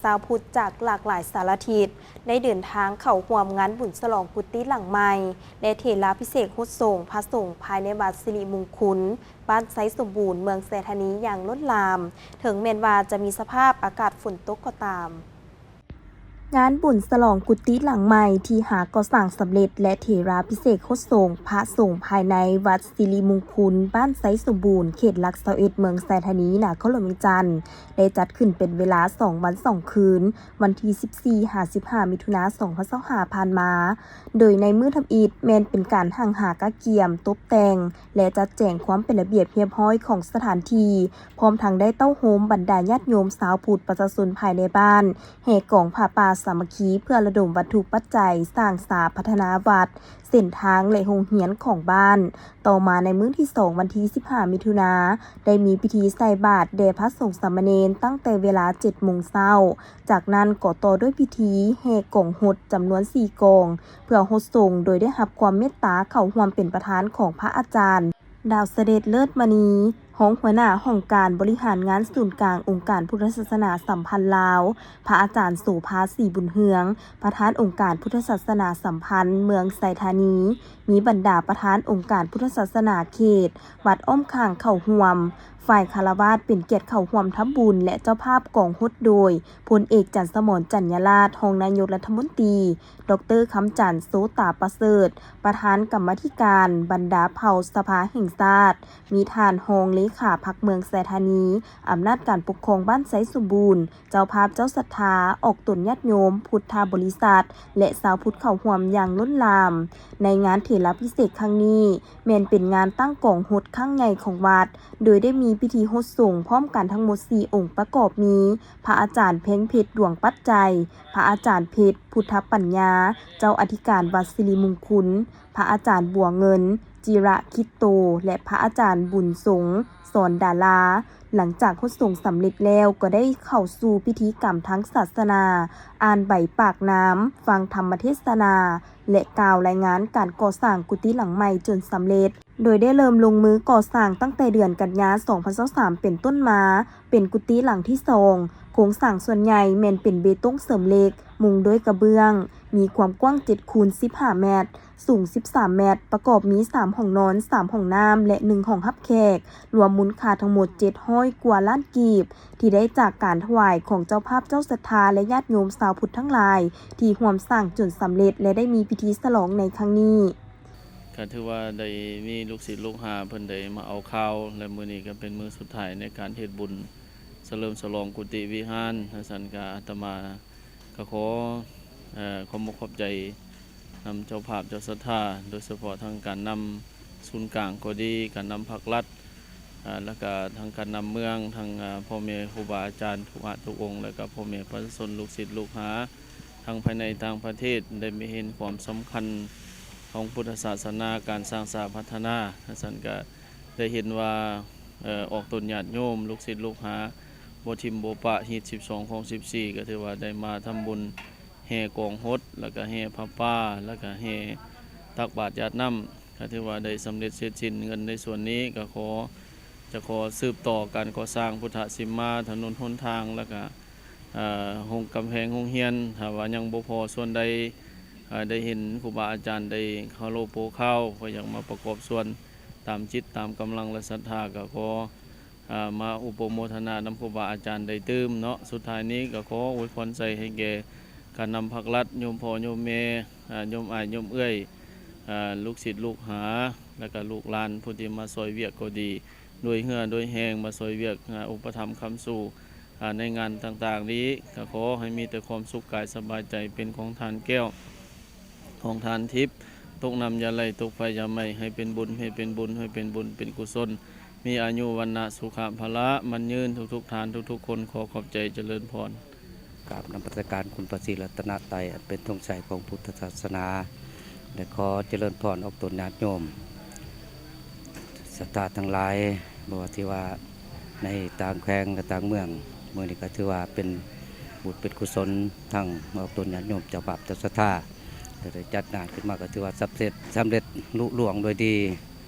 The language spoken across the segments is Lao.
ຊາວພຸດຈາກຫຼາກຫຼາຍສາລະທິດ ໄດ້ເດີນທາງເຂົ້າຮ່ວມງານບຸນສະຫຼອງກຸຕິຫຼັງໃໝ່ ແລະ ເຖລາພິເສກຫົດສົງພະສົງພາຍໃນວັດສິລິມຸງຄຸນ ບ້ານໄຊສົມບູນ ເມືອງໄຊທານີ ຢ່າງລົ້ນຫຼາມ, ເຖິງແມ່ນວ່າຈະມີສະພາບອາກາດຝົນຕົກກໍຕາມ. ງານບຸນສະຫຼອງກຸຕິຫຼັງໃໝ່ທີ່ຫາກໍ່ສ້າງສຳເລັດ ແລະ ເຖລາພິເສກຫົດສົງພະສົງພາຍໃນວັດສິລິມຸງຄຸນ ບ້ານໄຊສົມບູນ ເຂດຫຼັກຊາວເອັດ ເມືອງໄຊທານີ ນະຄອນຫຼວງວຽງຈັນ ໄດ້ຈັດຂຶ້ນເປັນເວລາສອງວັນສອງຄືນ, ວັນທີສິບສີ່ຫາສິບຫ້າ ມິຖຸນາ ສອງພັນຊາວຫ້າ ຜ່ານມາ, ໂດຍໃນມື້ທຳອິດແມ່ນເປັນການຮັ່ງຫາກະກຽມ, ຕົບແຕ່ງ ແລະ ຈັດແຈງຄວາມເປັນລະບຽບຮຽບຮ້ອຍຂອງສະຖານທີ່, ພ້ອມທັງໄດ້ເຕົ້າໂຮມບັນດາຍາດໂຍມຊາວພຸດປະຊາຊົນພາຍໃນບ້ານ ແຫ່ກອງຜ້າປ່າສາມັກຄີ ເພື່ອລະດົມວັດຖຸປັດໄຈສ້າງສາພັດທະນາວັດ, ເສັ້ນທາງ ແລະ ໂຮງຮຽນຂອງບ້ານ. ຕໍ່ມາໃນມື້ທີສອງ ວັນທີສິບຫ້າ ມິຖຸນາ ໄດ້ມີພິທີໃສ່ບາດແດ່ພະສົງສາມະເນນຕັ້ງແຕ່ເວລາເຈັດໂມງເຊົ້າ. ຈາກນັ້ນກໍຕໍ່ດ້ວຍພິທີແຫ່ກອງຫົດຈຳນວນສີ່ກອງ ເພື່ອຫົດສົງ, ໂດຍໄດ້ຮັບຄວາມເມດຕາເຂົ້າຮ່ວມເປັນປະທານຂອງພະອາຈານ ດາວສະເດັດ ເລີດມະນີ, ຮອງຫົວໜ້າຫ້ອງການບໍລິຫານງານສູນກາງອົງການພຸດທະສາສະໜາສຳພັນລາວ, ພະອາຈານ ໂສພາ ສີບຸນເຮືອງ, ປະທານອົງການພຸດທະສາສະໜາສຳພັນເມືອງໄຊທານີ, ມີບັນດາປະທານອົງການພຸດທະສາສະໜາເຂດ, ວັດອ້ອມຂ້າງເຂົ້າຮ່ວມ. ຝ່າຍຄາລະວາດເປັນກຽດເຂົ້າຮ່ວມທຳບຸນ ແລະ ເຈົ້າພາບກອງຫົດໂດຍ ພົນເອກ ຈັນສະໝອນ ຈັນຍາລາດ, ຮອງນາຍົກລັດຖະມົນຕີ, ດອກເຕີ ຄຳຈັນ ໂຊຕາປະເສີດ, ປະທານກຳມາທິການບັນດາເຜົ່າສະພາແຫ່ງຊາດ, ມີທ່ານຮອງເລຂາພັກເມືອງໄຊທານີ, ອຳນາດການປົກຄອງບ້ານໄຊສົມບູນ, ເຈົ້າພາບເຈົ້າສັດທາ, ອອກຕົນຍາດໂຍມ, ພຸດທະບໍລິສັດ ແລະ ຊາວພຸດເຂົ້າຮ່ວມຢ່າງລົ້ນຫຼາມ. ໃນງານເຖລາພິເສກຄັ້ງນີ້ ແມ່ນເປັນງານຕັ້ງກອງຫົດຄັ້ງໃຫຍ່ຂອງວັດ, ໂດຍໄດ້ມີພິທີຫົດສົງພ້ອມກັນທັງໝົດສີ່ອົງ ປະກອບມີ ພະອາຈານ ແພງເພັດ ດວງປັດໄຈ, ພະອາຈານ ເພັດ ພຸດທະປັນຍາ, ເຈົ້າອະທິການວັດສິລິມຸງຄຸນ, ພະອາຈານ ບົວເງິນ ຈິລະຄິດໂຕ ແລະ ພະອາຈານ ບຸນສົງ ສອນດາລາ. ຫຼັງຈາກຫົດສົງສຳເລັດແລ້ວ ກໍໄດ້ເຂົ້າສູ່ພິທີກຳທາງສາສະໜາ, ອ່ານໃບປາກນ້ຳ, ຟັງທຳມະເທດສະນາ ແລະ ກ່າວລາຍງານການກໍ່ສ້າງກຸຕິຫຼັງໃໝ່ຈົນສຳເລັດ. ໂດຍໄດ້ເລີ່ມລົງມືກໍ່ສ້າງຕັ້ງແຕ່ເດືອນກັນຍາ ສອງພັນຊາວສາມ ເປັນຕົ້ນມາ, ເປັນກຸຕິຫຼັງທີສອງ. ໂຄງສ້າງສ່ວນໃຫຍ່ແມ່ນເປັນເບຕົງເສີມເຫຼັກ, ມຸງດ້ວຍກະເບື້ອງ, ມີຄວາມກວ້າງເຈັດຄູນສິບຫ້າແມັດ, ສູງສິບສາມແມັດ, ປະກອບມີສາມຫ້ອງນອນ, ສາມຫ້ອງນ້ຳ ແລະ ໜຶ່ງຫ້ອງຮັບແຂກ, ລວມມູນຄ່າທັງໝົດເຈັດຮ້ອຍກວ່າລ້ານກີບ, ທີ່ໄດ້ຈາກການຖວາຍຂອງເຈົ້າພາບເຈົ້າສັດທາ ແລະ ຍາດໂຍມຊາວພຸດທັງຫຼາຍ ທີ່ຮ່ວມສ້າງຈົນສຳເລັດ ແລະ ໄດ້ມີພິທີສະຫຼອງໃນຄັ້ງນີ້. ກໍຖືວ່າໄດ້ມີລູກສິດລູກຫາເພິ່ນໄດ້ມາເອົາຂ່າວ ແລະ ມື້ນີ້ກໍເປັນມື້ສຸດທ້າຍໃນການເຮັດບຸນສະເຫຼີມສະຫຼອງກຸຕິວິຫານ. ຈັ່ງຊັ້ນກໍອາດຕະມາກໍຂໍ ເອີ ຂອບອົກຂອບໃຈນຳເຈົ້າພາບເຈົ້າສັດທາ, ໂດຍສະເພາະທັງການນຳສູນກາງກໍດີ, ການນຳພັກລັດ, ອາ ແລ້ວກະທັງການນຳເມືອງ, ທັງ ອາ ພໍ່ແມ່ຄູບາອາຈານທຸກພະທຸກອົງ, ແລ້ວກະພໍ່ແມ່ປະຊາຊົນ, ລູກສິດລູກຫາ ທັງພາຍໃນຕ່າງປະເທດ ໄດ້ມາເຫັນຄວາມສຳຄັນຂອງພຸດທະສາສະໜາ, ການສ້າງສາພັດທະນາ. ຊັ້ນກະໄດ້ເຫັນວ່າ ເອີ ອອກຕົນຍາດໂຍມ, ລູກສິດລູກຫາ ບໍ່ຖິ້ມບໍ່ປະ, ຮີດສິບສອງ ຄອງສິບສີ່ ກໍຖືວ່າໄດ້ມາທຳບຸນແຫ່ກອງຫົດ, ແລ້ວກະແຫ່ຜ້າປ່າ, ແລ້ວກະແຫ່ຕັກບາດຢາດນ້ຳ, ກໍຖືວ່າໄດ້ສຳເລັດເສັດສິ້ນ. ເງິນໃນສ່ວນນີ້ກໍຂໍ ຈະຂໍສືບຕໍ່ການກໍ່ສ້າງພຸດທະສິມມາ, ຖະໜົນຫົນທາງ, ແລ້ວກະ ເອີ ໂຮງ ກຳແພງໂຮງຮຽນ. ຖ້າວ່າຍັງບໍ່ພໍສ່ວນໃດ ເອີ ໄດ້ເຫັນຄູບາອາຈານໄດ້ຄາໂລໂປຄາວ, ກໍຢາກມາປະກອບສ່ວນຕາມຈິດຕາມກຳລັງ ແລະ ສັດທາ, ກໍຂໍ ເອີ ມາອຸປະໂມທະນານຳຄູບາອາຈານໄດ້ຕື່ມເນາະ. ສຸດທ້າຍນີ້ກໍຂໍອວຍພອນໃສ່ໃຫ້ແກ່ການນຳພັກລັດ, ໂຍມພໍ່ໂຍມແມ່, ເອີ ໂຍມອ້າຍໂຍມເອື້ອຍ, ເອີ ລູກສິດລູກຫາ ແລະ ກະລູກຫຼານຜູ້ທີ່ມາຊ່ອຍວຽກກໍດີ, ໂດຍເຫື່ອໂດຍແຮງມາຊ່ອຍວຽກ ອາ ອຸປະຖຳຄ້ຳຊູ ອາ ໃນງານຕ່າງໆນີ້ ກໍຂໍໃຫ້ມີແຕ່ຄວາມສຸກກາຍສະບາຍໃຈ, ເປັນຂອງທານແກ້ວ ຂອງທານທິບ, ຕົກນ້ຳຢ່າໄຫຼ, ຕົກໄຟຢ່າໄໝ້, ໃຫ້ເປັນບຸນ, ໃຫ້ເປັນບຸນ, ໃຫ້ເປັນບຸນເປັນກຸສົນ, ມີອາຍຸວັນນະສຸຂະພະລະໝັ້ນຍືນທຸກໆທ່ານທຸກໆຄົນ. ຂໍຂອບໃຈ, ຈະເລີນພອນ. ກາບນະມັດສະການຄຸນພະສີລັດຕະນະໄຕ ອັນເປັນທຸງໄຊຂອງພຸດທະສາສະໜາ ແລະ ຂໍຈະເລີນພອນອອກຕົນຍາດໂຍມສັດທາທັງຫຼາຍ, ບໍ່ວ່າທີ່ວ່າໃນຕ່າງແຂວງ ແລະ ຕ່າງເມືອງ. ມື້ນີ້ກໍຖືວ່າເປັນບຸນເປັນກຸສົນ ທັງອອກຕົນຍາດໂຍມເຈົ້າພາບເຈົ້າສັດທາ ແລະ ໄດ້ຈັດງານຂຶ້ນມາ ກໍຖືວ່າສຳເລັດ ສຳເລັດລຸລ່ວງໂດຍດີ.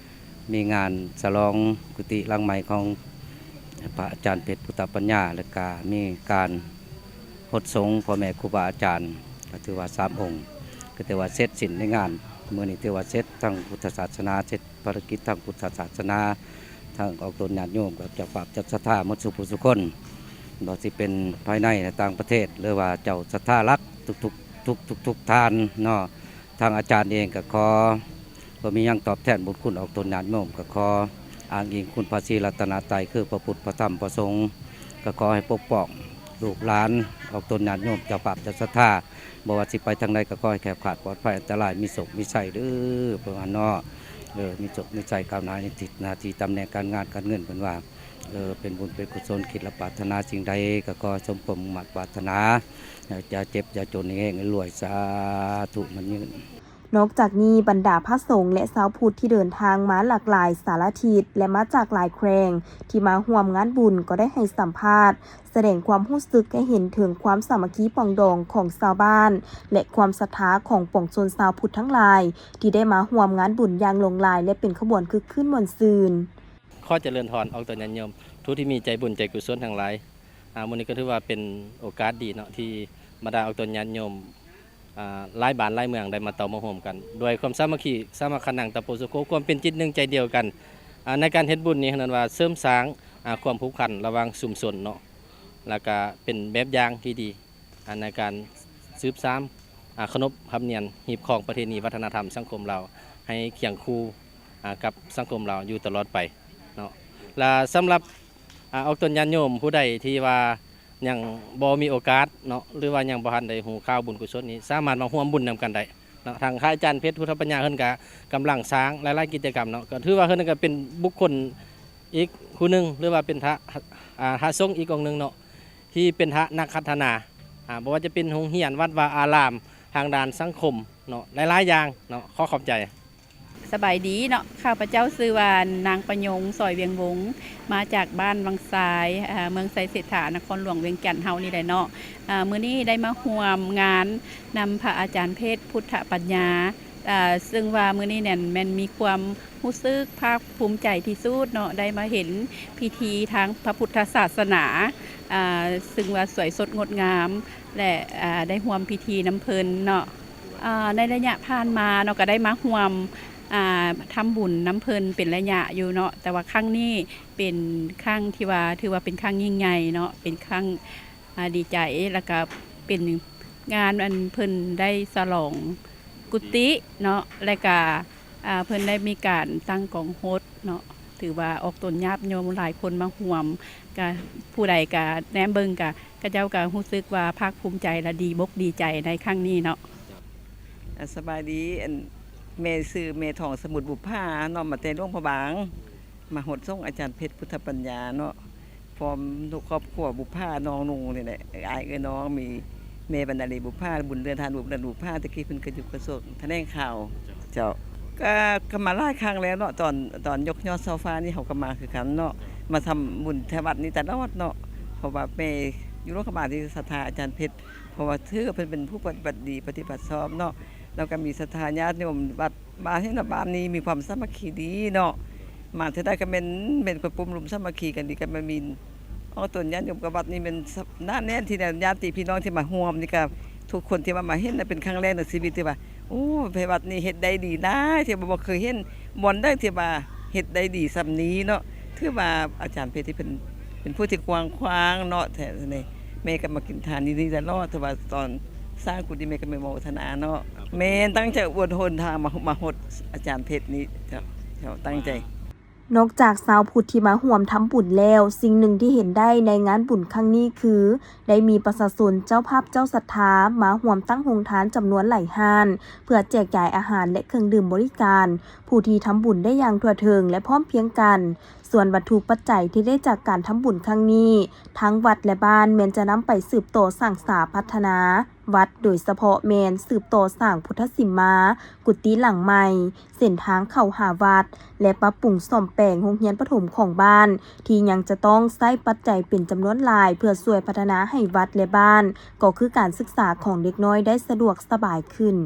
ມີງານສະຫຼອງກຸຕິຫຼັງໃໝ່ຂອງພະອາຈານເພັດ ພຸດທະປັນຍາ ແລະ ກະມີການ ພະສົງ ພໍ່ແມ່ຄູບາອາຈານ ກໍຖືວ່າສາມອົງ ກໍຖືວ່າເສັດສິ້ນໃນງານ. ມື້ນີ້ຖືວ່າເສັດທາງພຸດທະສາສະໜາ ເສັດພາລະກິດທາງພຸດທະສາສະໜາ ທັງອອກຕົນຍາດໂຍມ ກັບເຈົ້າພາບເຈົ້າສັດທາໝົດສູ່ຜູ້ສູ່ຄົນ ບໍ່ວ່າຊິເປັນພາຍໃນ ແລະ ຕ່າງປະເທດ ຫຼືວ່າເຈົ້າສັດທາຫຼັກທຸກໆ ທຸກໆ ທຸກໆທ່ານເນາະ. ທາງອາຈານເອງກໍຂໍ ບໍ່ມີຫຍັງຕອບແທນບຸນຄຸນອອກຕົນຍາດໂຍມ ກໍຂໍອ້າງອີງຄຸນພະສີລັດຕະນະໄຕ ຄືພະພຸດ ພະທຳ ພະສົງ ກໍຂໍໃຫ້ປົກປ້ອງລູກຫຼານອອກຕົນຍາດໂຍມ ເຈົ້າພາບເຈົ້າສັດທາ ບໍ່ວ່າຊິໄປທາງໃດ ກໍຂໍໃຫ້ແຄ້ວຄາດປອດໄພອັນຕະລາຍ ມີໂຊກມີໄຊເດີ ເພິ່ນວ່າເນາະ. ເອີ ມີໂຊກມີໄຊ ກ້າວໜ້າໃນທິດໜ້າທີ່ ຕຳແໜ່ງການງານການເງິນ ເພິ່ນວ່າ ເອີ ເປັນບຸນເປັນກຸສົນ ຄິດແລະປາດຖະໜາສິ່ງໃດ ກໍຂໍສົມຄວາມມຸ່ງມາດປາດຖະໜາ ເອີ ຢ່າເຈັບຢ່າຈົນ ເຮັງໆ ລວຍໆ ສາທຸ ໝັ້ນຍືນ. ນອກຈາກນີ້, ບັນດາພະສົງ ແລະ ຊາວພຸດທີ່ເດີນທາງມາຫຼາກຫຼາຍສາລະທິດ ແລະ ມາຈາກຫຼາຍແຂວງ ທີ່ມາຮ່ວມງານບຸນ ກໍໄດ້ໃຫ້ສຳພາດ ສະແດງຄວາມຮູ້ສຶກໃຫ້ເຫັນເຖິງຄວາມສາມັກຄີປອງດອງຂອງຊາວບ້ານ ແລະ ຄວາມສັດທາຂອງປວງຊົນຊາວພຸດທັງຫຼາຍ ທີ່ໄດ້ມາຮ່ວມງານບຸນຢ່າງຫຼວງຫຼາຍ ແລະ ເປັນຂະບວນຄຶກຄື້ນມ່ວນຊື່ນ. ຂໍຈະເລີນພອນອອກຕົນຍາດໂຍມ ຜູ້ທີ່ມີໃຈບຸນໃຈກຸສົນທັງຫຼາຍ. ອາ ມື້ນີ້ກໍຖືວ່າເປັນໂອກາດດີເນາະ ທີ່ບັນດາອອກຕົນຍາດໂຍມ ອາ ຫຼາຍບ້ານຫຼາຍເມືອງໄດ້ມາເຕົ້າມາໂຮມກັນ ດ້ວຍຄວາມສາມັກຄີ ສາມັກຂະນັງ ຕະໂປສຸໂຂ ຄວາມເປັນຈິດໜຶ່ງໃຈດຽວກັນ. ອາ ໃນການເຮັດບຸນນີ້ ເຮົາເອີ້ນວ່າເສີມສ້າງ ອາ ຄວາມຜູກພັນລະຫວ່າງຊຸມຊົນເນາະ ແລ້ວກະເປັນແບບຢ່າງທີ່ດີ ອາ ໃນການສືບສານ ອາ ຂະໜົບຮຳນຽມຮີບຄອງປະເພນີວັດທະນະທຳສັງຄົມລາວ ໃຫ້ຄຽງຄູ່ ອາ ກັບສັງຄົມລາວຢູ່ຕະຫຼອດໄປເນາະ. ແລະ ສຳລັບ ອາ ອອກຕົນຍາດໂຍມຜູ້ໃດທີ່ວ່າຍັງບໍ່ມີໂອກາດເນາະ ຫຼືວ່າຍັງບໍ່ທັນໄດ້ຮູ້ຂ່າວບຸນກຸສົນນີ້ ສາມາດມາຮ່ວມບຸນນຳກັນໄດ້ເນາະ. ທາງພະອາຈານເພັດ ພຸດທະປັນຍາ ເພິ່ນກະກຳລັງສ້າງຫຼາຍໆກິດຈະກຳເນາະ ກໍຖືວ່າເພິ່ນກໍເປັນບຸກຄົນອີກຜູ້ໜຶ່ງ ຫຼືວ່າເປັນພະ ອາ ພະສົງອີກອົງໜຶ່ງເນາະ ທີ່ເປັນພະນັກພັດທະນາ ອາ ບໍ່ວ່າຈະເປັນໂຮງຮຽນ ວັດວາອາລາມ ທາງດ້ານສັງຄົມເນາະ ຫຼາຍໆຢ່າງເນາະ. ຂໍຂອບໃຈ. ສະບາຍດີເນາະ, ຂ້າພະເຈົ້າຊື່ວ່າ ນາງປະຍົງ ສອຍວຽງວົງ ມາຈາກບ້ານວັງຊາຍ ເອີ ເມືອງໄຊເສດຖາ ນະຄອນຫຼວງວຽງຈັນເຮົານີ້ແຫຼະເນາະ. ເອີ ມື້ນີ້ໄດ້ມາຮ່ວມງານນຳພະອາຈານເພັດ ພຸດທະປັນຍາ ເຊິ່ງວ່າມື້ນີ້ນັ້ນແມ່ນມີຄວາມຮູ້ສຶກພາກພູມໃຈທີ່ສຸດເນາະ, ໄດ້ມາເຫັນພິທີທາງພະພຸດທະສາສະໜາ ເຊິ່ງວ່າສວຍສົດງົດງາມ ແລະ ໄດ້ຮ່ວມພິທີນຳເພິ່ນເນາະ. ໃນໄລຍະຜ່ານມາເນາະ ກໍໄດ້ມາຮ່ວມ ອ່າ ທຳບຸນນຳເພິ່ນເປັນໄລຍະຢູ່ເນາະ, ແຕ່ວ່າຄັ້ງນີ້ເປັນຄັ້ງທີ່ວ່າ ຖືວ່າເປັນຄັ້ງຍິ່ງໃຫຍ່ເນາະ, ເປັນຄັ້ງ ອ່າ ດີໃຈ ແລ້ວກໍເປັນງານອັນເພິ່ນໄດ້ສະຫຼອງກຸຕິເນາະ, ແລ້ວກໍ ອ່າ ເພິ່ນໄດ້ມີການຕັ້ງກອງຮົດເນາະ, ຖືວ່າອອກຕົນຍາດໂຍມຫຼາຍຄົນມາຮ່ວມ, ກະຜູ້ໃດກະແນມເບິ່ງ ກະ ເຂົາເຈົ້າກໍຮູ້ສຶກວ່າພາກພູມໃຈ ແລະ ດີບົກດີໃຈໃນຄັ້ງນີ້ເນາະ. ອ່າ ສະບາຍດີ, ອັນ ແມ່ຊື່ແມ່ທອງສະໝຸດບຸບຜາເນາະ, ມາແຕ່ຫຼວງພະບາງ, ມາຮອດສົງອາຈານເພັດ ພຸດທະປັນຍາເນາະ, ພ້ອມຄອບຄົວບຸບຜາ ນ້ອງນຸ່ງນີ້ແຫຼະ, ເອື້ອຍອ້າຍເອື້ອຍນ້ອງ, ມີແມ່ບັນດາລີບຸບຜາ, ບຸນເດືອນທານບຸບ ເດືອນບຸບຜາ, ແຕ່ກີ້ເພິ່ນກໍຢູ່ກະຊວງຖະແຫຼງຂ່າວ. ເຈົ້າ ກໍ ກໍມາຫຼາຍຄັ້ງແລ້ວເນາະ, ຕອນ ຕອນຍົກຍອດເສົາຟ້ານີ້ເຮົາກໍມາຄືກັນເນາະ, ມາທຳບຸນແຖວວັດນີ້ຕະຫຼອດເນາະ, ເພາະວ່າແມ່ຢູ່ຫຼວງພະບາງທີ່ສັດທາອາຈານເພັດ, ເພາະວ່າຖືວ່າເພິ່ນເປັນຜູ້ປະຕິບັດດີ ປະຕິບັດຊອບເນາະ, ແລ້ວກໍມີສັດທາຍາດໂຍມວັດ ບ້ານນີ້ເນາະ, ບ້ານນີ້ມີຄວາມສາມັກຄີດີເນາະ, ມາເທື່ອໃດກໍແມ່ນ ແມ່ນຄົນປຸ້ມລຸມສາມັກຄີກັນດີ, ກໍແມ່ນມີອອກຕົນຍາດໂຍມກັບວັດນີ້ແມ່ນໜາແໜ້ນ, ທີ່ແນວຍາດຕິພີ່ນ້ອງທີ່ມາຮ່ວມນີ້ກໍ ທຸກຄົນທີ່ວ່າມາເຫັນນະ ເປັນຄັ້ງແລກໃນຊີວິດທີ່ວ່າ ໂອ້ ໄປວັດນີ້ເຮັດໄດ້ດີຫຼາຍ ທີ່ວ່າບໍ່ເຄີຍເຫັນບ່ອນໃດທີ່ວ່າເຮັດໄດ້ດີສ່ຳນີ້ເນາະ. ຖືວ່າອາຈານເພັດນີ້ເປັນ ເປັນຜູ້ທີ່ກວ້າງຂວາງເນາະ, ແທ້ນີ້ແມ່ກໍມາກິນທານຢູ່ນີ້ຕະຫຼອດ, ຖືວ່າຕອນສ້າງກຸຕິແມ່ກໍແມ່ນໂມທະນາເນາະ. ແມ່ນຕັ້ງໃຈອວດຫົນທາງມາ ມາຮອດອາຈານເພັດນີ້. ເຈົ້າ ເຈົ້າ ຕັ້ງໃຈ. ນອກຈາກຊາວພຸດທີ່ມາຮ່ວມທຳບຸນແລ້ວ, ສິ່ງໜຶ່ງທີ່ເຫັນໄດ້ໃນງານບຸນຄັ້ງນີ້ຄື ໄດ້ມີປະຊາຊົນເຈົ້າພາບເຈົ້າສັດທາມາຮ່ວມຕັ້ງໂຮງທານຈຳນວນຫຼາຍຮ້ານ ເພື່ອແຈກຢາຍອາຫານ ແລະ ເຄື່ອງດື່ມບໍລິການ ຜູ້ທີ່ທຳບຸນໄດ້ຢ່າງທົ່ວເຖິງ ແລະ ພ້ອມພຽງກັນ. ສ່ວນວັດຖຸປັດໄຈທີ່ໄດ້ຈາກການທຳບຸນຄັ້ງນີ້, ທາງວັດ ແລະ ບ້ານແມ່ນຈະນຳໄປສືບຕໍ່ສ້າງສາພັດທະນາ ວັດ, ໂດຍສະເພາະແມ່ນສືບຕໍ່ສ້າງພຸດທະສິມມາ, ກຸຕິຫຼັງໃໝ່, ເສັ້ນທາງເຂົ້າຫາວັດ ແລະ ປັບປຸງສ້ອມແປງໂຮງຮຽນປະຖົມຂອງບ້ານ ທີ່ຍັງຈະຕ້ອງໃຊ້ປັດໄຈເປັນຈຳນວນຫຼາຍ ເພື່ອຊ່ວຍພັດທະນາໃຫ້ວັດ ແລະ ບ້ານ, ກໍຄືການສຶກສາຂອງເດັກນ້ອຍໄດ້ສະດວກສະບາຍຂຶ້ນ.